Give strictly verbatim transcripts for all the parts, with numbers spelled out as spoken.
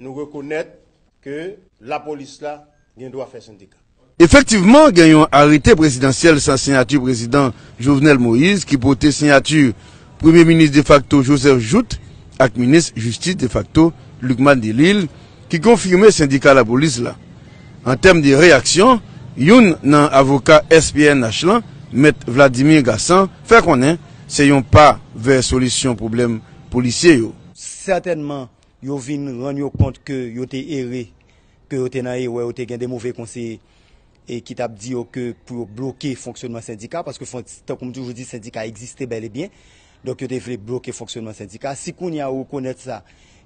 Nou rekonèt ke lapolis la gen dwa fè sendika. Efektivman, gen yon arete prezidansyèl san siyati prezidan Jovenel Moïse ki pote siyati premye minis defakto Joseph Jouthe ak minis jistis defakto Lucmane Delille ki konfime sendika lapolis la. An tèm de reyaksyon, youn nan avoka S P N H lan, mèt Vladimir Gassan, fè konnen se yon pa vè solisyon pwoblèm polisye yo. Sètènman, yo vin rann yo kont ke yo te ere, ke yo te nan erè, yo te gen de move konseye e ki t ap di yo ke pou yo bloke fonksyonman sendika, paske fon-, tankou m toujou di, sendika egziste bèl e byen. Donk, yo te vle bloke fonksyonman sendika. Si kounye a yo rekonèt sa,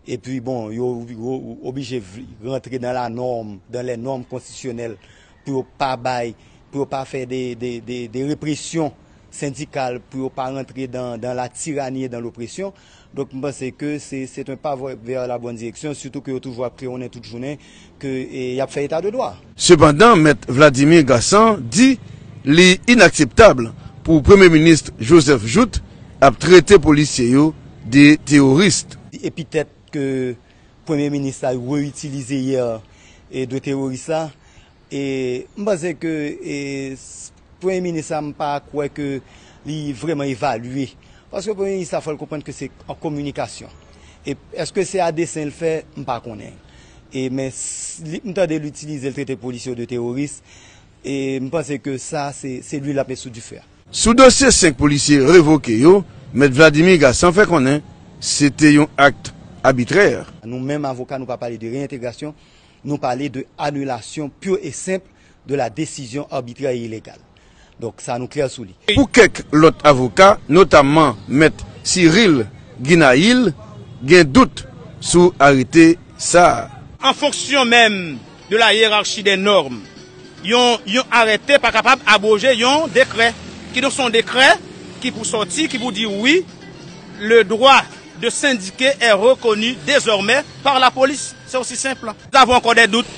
epi, bon, yo, yo oblije vle rantre dans la norme, dans les normes constitutionnelles, pou yo pa bay, pou yo pa fè de, de, de, de represyon sendikal, pou yo pa rantre dans, dans la tyrannie et dans l'oppression. Donk, m panse ke se, c'est un pas vers la bonne direction, sitou ke yo toujou ap klewonnen tout jounen ke, e, y ap fè eta de dwa. Sepandan, mèt Vladimir Gassan di li inakseptab pou premye minis Joseph Jouthe ap trete polisye yo de teworis. Epitèt ke premye minis la reitilize yè, e, de teworis la, e m panse ke, e, s-, premye minis la, m pa kwè ke li vrèman evalye. Paske premye minis la, fò l konprann ke se an kominikasyon. E èske se a desen l fè, m pa konnen. E men, s-, li, m tande l itilize l trete polisye yo de teworis. E m panse ke sa, se, se lwil l ap met sou dife a. Sou dosye senk polisye revoke yo, mèt Vladimir Gassan fè konnen se te yon ak abitrè. Nou menm avoka, nou pa pale de reyentegrasyon, nou pale de anilasyon pur e senp de la desizyon abitrè e ilegal. Donk, sa nou klè sou li. Pou kèk lòt avoka, notamman mèt Cyril Guinail, gen dout sou arete sa a. An fonksyon menm de la hiérarchie des normes, yon, yon arete pa kapab abwoje yon dekrè. Kidonk, se yon dekrè ki pou sòti, ki pou di wi, le droit de syndiquer est reconnu désormais par la police. C'est aussi simple. Nous avons encore des doutes.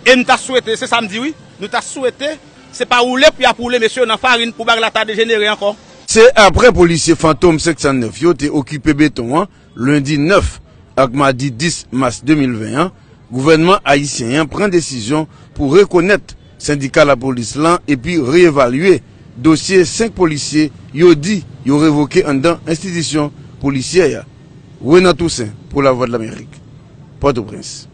E nou ta swete, se sa m di wi, nou ta swete, se pa woule pou y ap woule mesye yo nan farin pou bagay la ta dejenere ankò. Se apre polisye Fantom senk san nèf yo te okipe beton an lendi nèf ak madi dis mas de mil ven an, gouvènman ayisyen an pran desizyon pou rekonèt sendika lapolis lan epi reevalye dosye senk polisye yo di yo revoke anndan enstitisyon polisyè a. Renan Toussaint pou Lavwadlamerik, Pòtoprens.